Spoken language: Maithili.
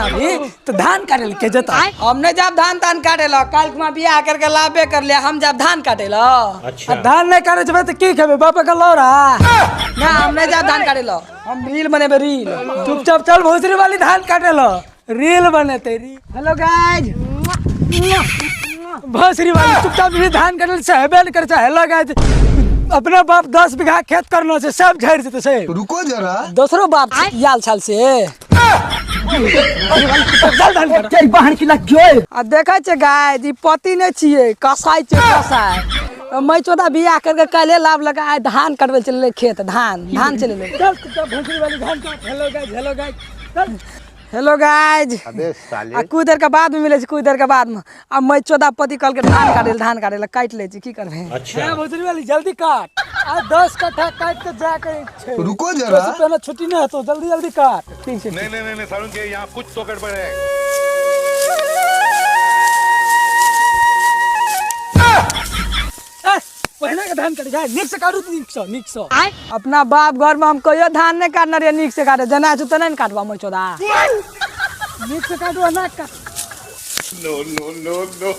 ने अभी तो धान काटे ले के जता। हम नहीं जाब धान तान काटे ला, काल कुमा बियाह करके लाबे कर ले, हम जाब धान काटे ला। अच्छा। आ धान नहीं काटे जेबै तऽ की खेबै बाप के लौरा? ना, हम नहीं जाब धान काटे ला, हम रील बनेबे रील। चुपचाप चल भोसरी वाली धान काटे ला, रील बनेते रील। हेलो गाइस, भोसरी वाली चुपचाप भी धान काटे से हेबे नहीं करे छै। हेलो गाइस, अपना बाप 10 बीघा खेत करना छै, सब झड़ि जेतै से। रुको जरा, दोसरो बाप याल छाल से चल धान काट। तेरी बहन की लग गयो। आ देखै छै गाय ई पति नहि छियै, कसाई छै कसाई। मैं चौदह बियाह करके काल्हे लाभ लगा आइ धान कटबै चललै खेत, धान धान चलेलै। चल चुपचाप भोसरी वाली धान काट। हेलो गाइस, हेलो गाइस, चल। हेलो गाइज, अबे साले। आ कुछ देर के बाद में मिले छै, कुछ देर के बाद में। आ मैं चौदह पति कल के धान काटे, धान काटे ला काटि लै छी, की करबै। अच्छा। ए भोसरी वाली जल्दी काट, आ 10 कट्ठा काट के जा के छै। रुको जरा। वैसे पहले छुट्टी नहीं होतो, जल्दी जल्दी काट। ठीक छै। नहीं नहीं नहीं, नहीं सारुण के यहाँ कुछ तो गड़बड़ है। ए, पहिने के धान कट जाए, नीक से काटू, नीक से, नीक से। अपना बाप घर में हम कहियो धान नहीं काटने रहियै, नीक से काटे जेना छै तेना ने काटबा मैं चौदह। नीक से काटू ना काट। नो नो नो नो।